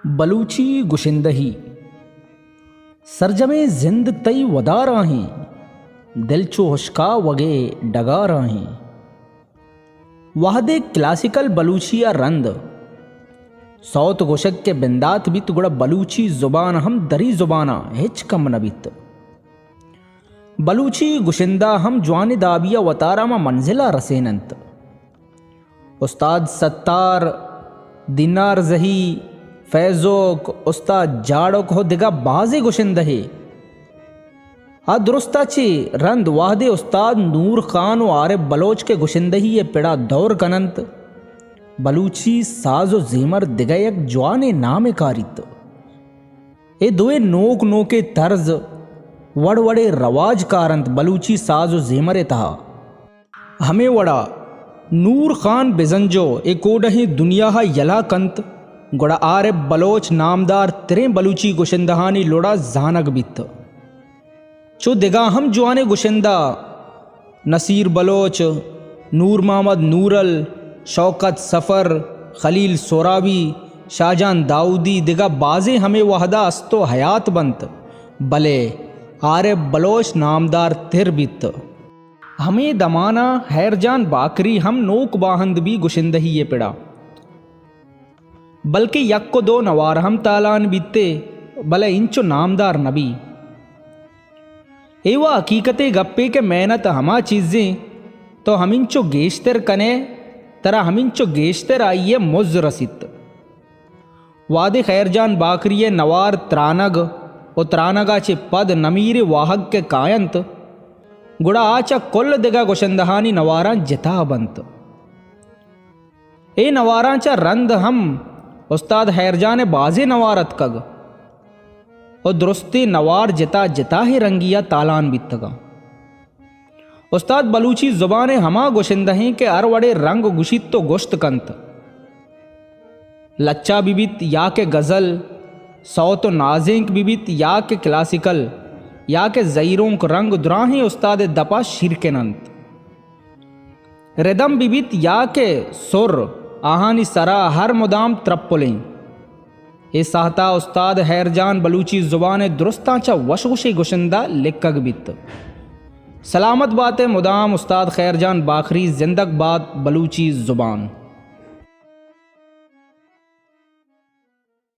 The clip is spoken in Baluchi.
بلوچی گشندہی۔ سرجمیں زند تئی وداراہیں، دل چو ہشکا وگے ڈگاراہیں۔ وہدے کلاسیکل بلوچی ء رند سوت گوشگ کہ بندات بیت، گڑا بلوچی زبان ہم دری زباناں ہچ کم نہ بیت۔ بلوچی گشندہ ہم جوانیں دابی ء وتارا ماں منزل ء رسین انت۔ استاد ستار، دینار زہی، فیضوک، استاد جاڑوک ہو دگہ بازیں گشندہے۔ آ درستا چہ رند وہدے استاد نور خان و عارف بلوچ کہ گشندہی ء پڑا دور کننت، بلوچی ساز و زیمر دگہ یک جوانیں نامے کاریت۔ اے دوئیں نوک نوکیں طرز وڑ وڑے رواج کارنت بلوچی ساز و زیمر ء تہا۔ ہمے وڑا نور خان بزنجو اے کوڈہیں دنیا ء یلہ کنت، گڑا عارف بلوچ نامدار تریں بلوچی گشندہانی لڑا زانگ بیت۔ چو دگہ ہم جوانیں گشندہ نصیر بلوچ، نور محمد نورل، شوکت سفر، خلیل سہرابی، شاہجان داؤدی دگہ بازیں ہمے وہدا است و حیات بنت، بلے عارف بلوچ نامدار تر بیت۔ ہمے دمانا حیر جان باکری ہم نوک باہند بی گشندہی ء پڑا، بلکہ یک و دو نوار ہم تالان بیتے، بلے انچو نامدار نبی۔ اے و حقیقتے گپے کہ محنت ہما چیزیں تو ہمینچو گیشتر کنے، ترا ہمینچو گیشتر آئی ء مز رسیت۔ وہدے خیر جان باکری ء نوار ترانگ و ترانگا چہ پد نمیریں واہگ کہ کاینت، گڑا آ چہ کل دگہ گشندہانی نواراں جتا بنت۔ اے نواراں چہ رند ہم استاد خیر جان ء بازیں نوار اتکگ و درستیں نوار جتا جتاہیں رنگی ء تالان بیتگاں۔ استاد بلوچی زبان ء ہما گشندہ ایں کہ ہر وڑے رنگ گوشیت و گوشت کنت۔ لچہ بہ بیت یا کہ غزل، سوت و نازینک بہ بیت یا کہ کلاسیکل، یا کہ زہیرونک، رنگ دراہیں استاد ء دپا شیرکن انت۔ ردم بہ بیت یا کہ سر، آہانی سرا ہر مدام ترپلیں۔ اے ساہتا استاد خیر جان بلوچی زبان ء درستاں چہ وشگوشیں گشندہ لکگ بیت۔ سلامت بات ء مدام استاد خیر جان باکری، زندگ بات بلوچی زبان۔